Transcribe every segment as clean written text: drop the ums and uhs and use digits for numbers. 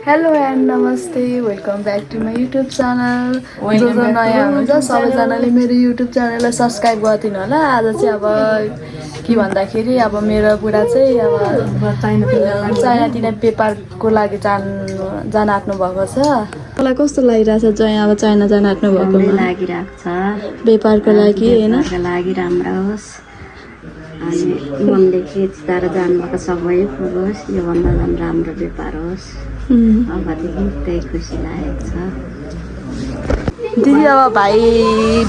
Hello and नमस्ते welcome back to my YouTube channel जो जो नयाँ हुनुहुन्छ सबैजनाले मेरो युट्युब च्यानललाई सब्सक्राइब गरिदिनु होला। आज चाहिँ अब के भन्दाखेरि अब मेरो बुढा चाहिँ अब चाइनातिर व्यापारको लागि जान आँट्नु भएको छ। मलाई कस्तो लागिरहेछ चाहिँ अब चाइना जान आँट्नु भएको लागिरहेको छ व्यापारको लागि होइन लागि राम्रो होस् अनि मनदेखि चिताएर जानुभएको सबै पुगोस् योभन्दा झन् राम्रो व्यापार होस् अबदेखि त्यही खुसी लागेको छ। दिदी अब भाइ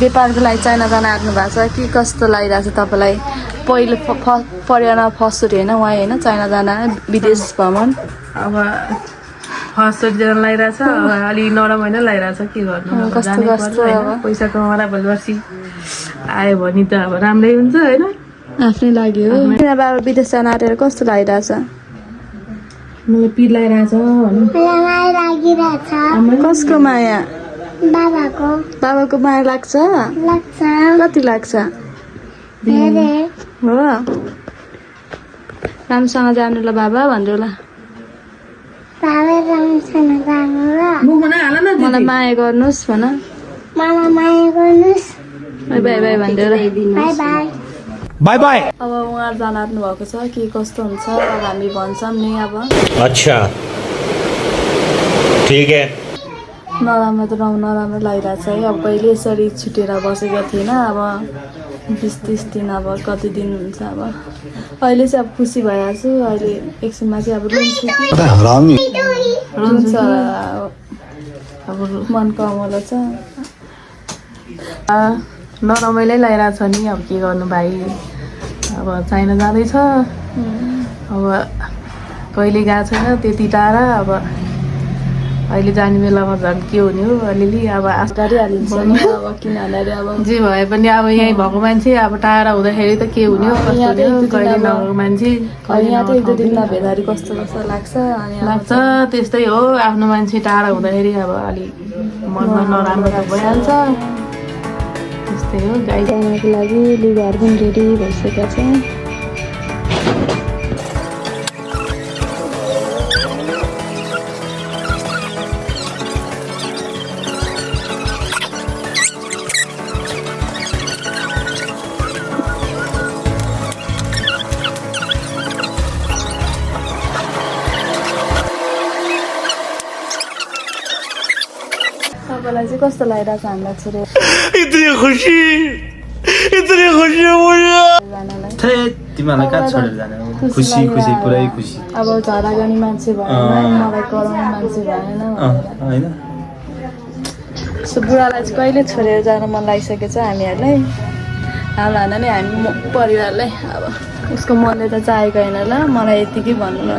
व्यापारको लागि चाइना जान आँट्नु भएको छ कि कस्तो लागिरहेछ तपाईँलाई? पहिलो परिवारमा फर्स्टचोटि होइन उहाँ होइन चाइना जान विदेश भ्रमण अब फर्स्टचोटि जान लागिरहेछ अलि नरम होइन लागिरहेछ के गर्नु कस्तो कस्तो अब पैसा कमाएर भोलिपर्सि आयो भने त अब राम्रै हुन्छ होइन आफ्नै लागि हो। अब विदेश जान आँटेर कस्तो लागिरहेछ? मलाई पिर लागिरहेछ कसको माया? बाबाको माया लाग्छ कति लाग्छ हो? राम्रोसँग जानु ल बाबा भन्नु ल मलाई माया गर्नुहोस् भन बाई बाई बाई भन्नु ल बाय बाय। अब उहाँ जान आँट्नु भएको छ के कस्तो हुन्छ अब हामी भन्छौँ नि अब अच्छा ठीक है। नराम्रो त नराम्रो लागिरहेछ है। अब कहिले यसरी छुटेर बसेको थिएन अब 20-30 दिन अब कति दिन हुन्छ अब अहिले चाहिँ अब खुसी भइरहेको छु। अहिले एकछिनमा चाहिँ अब रुन्छु रुन्छ अब मनको अमलो छ नरमाइलो लागिरहेछ नि अब के गर्नु भाइ अब चाइना जाँदैछ अब कहिले गएको छैन त्यति टाढा अब अहिले जाने बेलामा झन् के हुने हो अलिअलि अब गरिहालिन्छ नि अब किनभने अब जे भए पनि अब यहीँ भएको मान्छे अब टाढा हुँदाखेरि त के हुने हो कस्तो हुने हो कहिले नभएको मान्छे यहाँ त 1-2 दिन नभेट्दाखेरि कस्तो कस्तो लाग्छ अनि लाग्छ त्यस्तै हो आफ्नो मान्छे टाढा हुँदाखेरि अब अलिक मनमा नराम्रो त भइहाल्छ त्यस्तै हो। गाई जानको लागि लुगाहरू पनि रेडी भइसकेको छ। तपाईँलाई चाहिँ कस्तो लागिरहेछ हामीलाई छोडेर इतनी खुशी जानलाई? तिमीहरूलाई कहाँ छोडेर जाने खुसी खुसी पुरै खुसी अब झरा गर्ने मान्छे भएन मलाई कराउने मान्छे भएन होइन सो बुढालाई चाहिँ कहिले छोडेर जान मन लागिसकेको छ हामीहरूलाई। हाम्रो भन्दा नि हामी परिवारलाई अब उसको मनले त चाहेको होइन ल मलाई यतिकै भन्नु न।